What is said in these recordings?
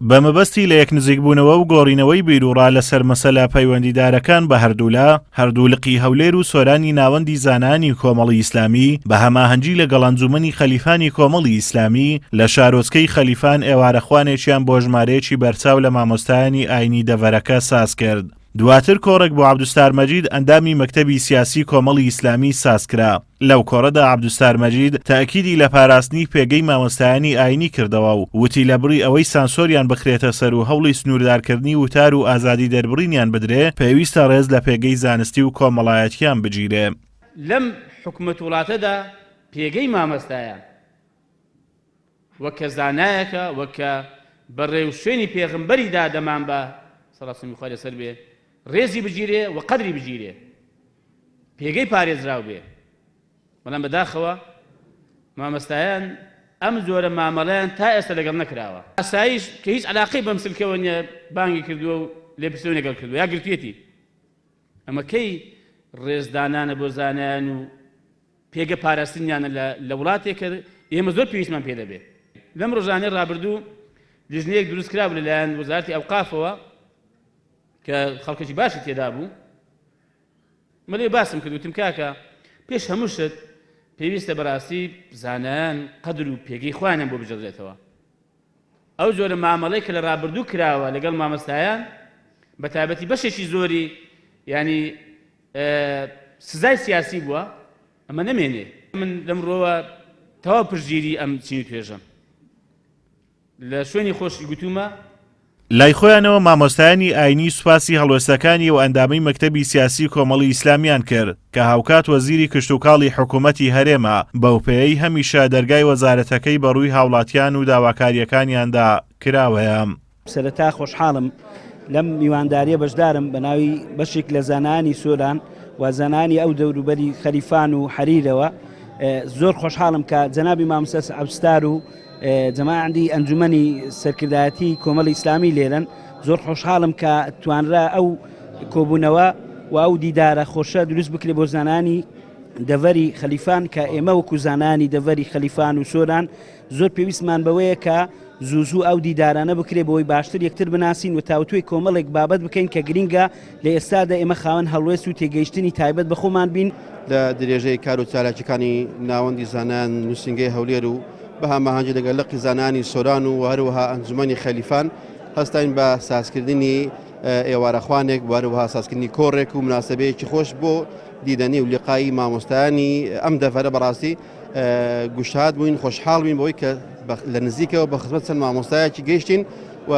بە مەبەستی لە یەکنزیکبوونەوە و گۆڕینەوەی بیروڕا لەسەر مەسەلە پەیوەندیدارەکان بە هەردوولا، هەردوو لقی هەولێر و سۆرانی ناوەندی زانایانی کۆمەڵی ئیسلامی بە هەماهەنگی لەگەڵ ئەنجوومەنی خەلیفانی کۆمەڵی ئیسلامی لە شارۆچکەی خەلیفان ئێوارەخوانێکیان بۆ ژمارەیەکی بەرچاو لە مامۆستایانی ئاینی دەڤەرەکە سازکرد. دواتر کۆڕێک بۆ عەبدولستار مەجید ئەندامی مەکتەبی سیاسی کۆمەڵی ئیسلامی سازکرا. لەو کۆڕەدا عەبدولستار مەجید تەئکیدی لە پاراستنی پێگەی مامۆستایانی ئاینی کردەوە و وتی لە بڕی ئەوەی سانسۆریان بخرێتە سەر و هەوڵی سنووردارکردنی وتار و ئازادی دەربڕینیان بدرێ، پێویستە ڕێز لە پێگەی زانستی و کۆمەڵایەتیان بگیرێ. لەم حکومەت وڵاتەدا پێگەی مامۆستایان وەک کە زانایەکە، وەک کە بە ڕێوشوێنی پێغەمبەری دادەمان بە، سەڵات و سەلامی خوای لەسەر بێ، ڕێزی بگیرێ و قەدری بگیرێ، پێگەی پارێزراو بێ. بەڵام بەداخەوە مامۆستایان ئەم جۆرە مامەڵەیان تا ئێستا لەگەڵ نەکراوە. ئاسایش کە هیچ عەلاقەی بەم سلکەوە نییە بانگی کردووە و لێپرسینەوەی لەگەڵ کردووە یا گرتوویەتی. ئەمە کەی ڕێزدانانە بۆ زانایان و پێگە پاراستنیانە لە لە وڵاتێک کە ئێمە زۆر پێویستمان پێ دەبێت. لەم ڕۆژانەی ڕابردوو لیژنەیەک دروست کرابوو لەلایەن وەزارەتی ئەوقافەوە کە خەڵکێکی باشی تێدا بوو. من لێ باسم کرد وتم کاکە پێش هەموو شت پێویستە بەڕاستی زانایان قەدر و پێگەی خۆیانیان بۆ بجڕێتەوە. ئەو جۆرە مامەڵەی کە لە ڕابردوو کراوە لەگەڵ مامۆستایان بە تایبەتی بەشێکی زۆری ینی سزای سیاسی بووە ئەمە نەمێنێ. من لەم ڕووەوە تەواو پشتگیری ئەم چین و توێژەم. لە شوێنی خۆشی گوتوومە. لای خۆیانەوە مامۆستایانی ئاینی سوپاسی هەڵوێستەکانی ئەو ئەندامەی مەکتەبی سیاسی کۆمەڵی ئیسلامیان کرد کە هاوکات وەزیری کشتوکاڵی حکومەتی هەرێمە، بەوپێیەی هەمیشە دەرگای وەزارەتەکەی بەڕووی هاوڵاتیان و داواکارییەکانیاندا کراوەیە. سەرەتا خۆشحاڵم لەم میوانداریە بەشدارم بە ناوی بەشێک لە زانایانی سۆران و زانایانی ئەو دەوروبەری خەلیفان و حەریرەوە زۆر خۆشحاڵم کە جەنابی مامۆستا عەبدولستار و جەماعەتی ئەنجومەنی سەرکردایەتی کۆمەڵی ئیسلامی لێرەن زۆر خۆشحاڵم کە توانرا ئەو کۆبوونەوە و ئەو دیدارە خۆشە دروست بکرێ بۆ زانانی دەڤەری خەلیفان کە ئێمە وەکو زانانی دەڤەری خەلیفان و سۆران زۆر پێویستمان بەوەیە کە زوو زوو ئەو دیدارانە بکرێ بۆی باشتر یەکتر بناسین و تاوتوێی کۆمەڵێک بابەت بکەین کە گرینگە لە ئێستادا ئێمە خاوەن هەڵوێست و تێگەیشتنی تایبەت بە خۆمان بین. لە درێژەی کار و چالاکیەکانی ناوەندی زانایان نووسینگەی هەولێر و بە هەماهەنگی لەگەڵ لقی زانایانی سۆران و هەروەها ئەنجومەنی خەلیفان هەستاین بە سازکردنی ئێوارەخوانێک و هەروەها سازکردنی کۆڕێک و مناسبەیەکی خۆش بۆ دیدەنی و لقایی مامۆستایانی ئەم دەڤەرە بەڕاستی گوشاد بووین خۆشحاڵ بووین بەوەی کە لە نزیکەوە بە خزمەت چەند مامۆستایەکی گەیشتین و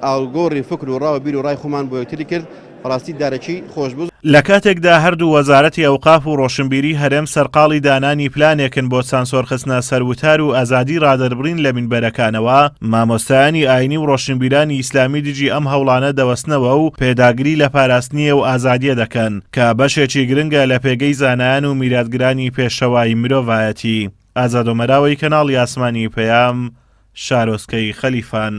ئاڵگۆڕی فکر و ڕا و بیر و ڕای خۆمان بۆ یەکتری کرد بەڕاستی دارەکی خۆش بوو. لە کاتێکدا هەردوو وەزارەتی ئەوقاف و ڕۆشنبیری هەرێم سەرقاڵی دانانی پلانێکن بۆ سانسۆرخستنە سەر وتار و ئازادی ڕادەربڕین لە مینبەرەکانەوە، مامۆستایانی ئاینی و ڕۆشنبیرانی ئیسلامی دژی ئەم هەوڵانە دەوەستنەوە و پێداگری لە پاراستنی ئەو ئازادیە دەکەن کە بەشێکی گرنگە لە پێگەی زانایان و میراتگرانی پێشەوای مرۆڤایەتی. ئازاد ئۆمەراوەی کەناڵی ئاسمانی پەیام، شارۆچکەی خەلیفان.